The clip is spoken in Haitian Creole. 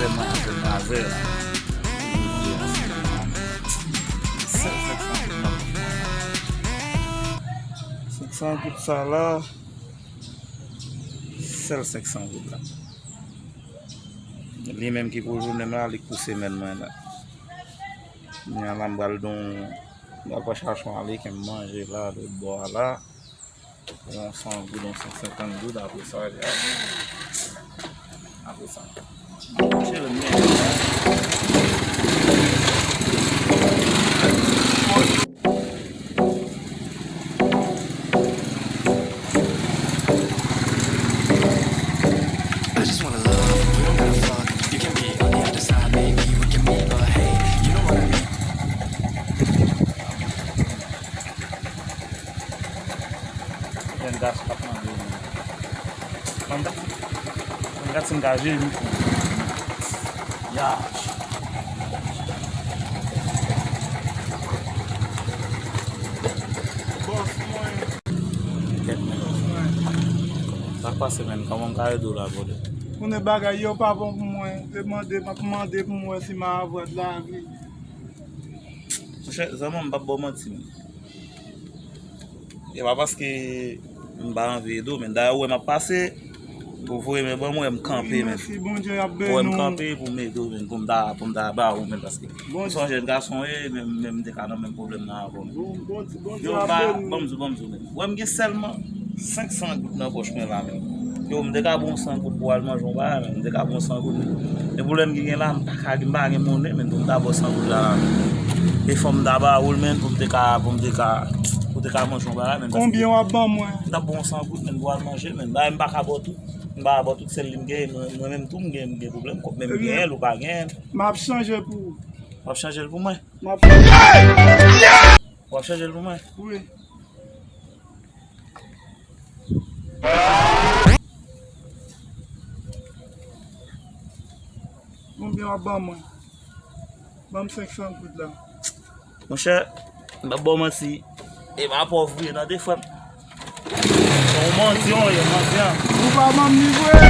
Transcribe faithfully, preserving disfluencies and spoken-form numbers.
Sèlman, sèlman avè la. Sèl senk san goud la. Senk san goud sa la. Sèl senk san goud la. Li menm ki pou jounen m la, li k pou semèn mwen la. Kounye a la, m pral don, m pral pran chachon ale, ke m manje la, lòt bò a la. Yon san goud, yon san senkant goud, apre sa, apre sa. Cheri m, men. I just wanna love, we don't gotta fuck. You can be on the other side, maybe we can meet, but hey, you know what I mean. Jèn gason k ap mande, men. Manda, manda si m ka jere mikou. Ya. Bòs mwen. Kèt, men. Sa k pase, men? Kòman m ka ede w la, brother? Konnen bagay yo pa bon pou mwen. Se mande, m ap mande pou mwen si m a avwad lavi. Monchè, zanmi m, m p ap ba w manti, men. E pa paske m pa anvi ede w, men dayè ou wè m ap pase, ou voye men ban mwen, m kanpe, men. Mèsi, Bondye ap beni w. Ou wè m kanpe pou m ede w, men, pou m ta, pou m ta ba ou, men, paske m se yon jèn gason, e, men, men m te ka nan menm pwoblèm nan avè w, men. Bon, Bondye, Bondye ap beni w. Yo, ba, ban m di w, ban m di w, men. Ou wè m gen sèlman senk san goud nan pòch mwen la, men. Yo, m te ka ba w san goud pou w al manje yon bagay, men. M te ka ba w san goud, men. Men pwoblèm ki gen la, m pa ka, m pa gen monnen, men, pou m ta ba w san goud la, men. E fò m ta ba ou l, men, pou m te ka, pou m te ka, pou w te ka manje yon bagay, men. Konbyen w ap ban mwen? M t ap ba w san goud, men, pou w al manje, men. Bagay m pa ka ba w tout. M pa ka ba w tout sèl li m gen, mwen, mwen menm tou, m gen, m gen pwoblèm kòb, men m genyen l, ou pa genyen l. M ap chanje pou ou. W ap chanje l pou mwen? M ap chanje. W ap chanje l pou mwen? Wi. Konbyen w ap ban mwen? Ban m senk san goud la. Monchè, m p ap ba w manti. E pa pòv vre non, tande frè m. Se yon manti, yon manti an. Ou pa ban m li vre.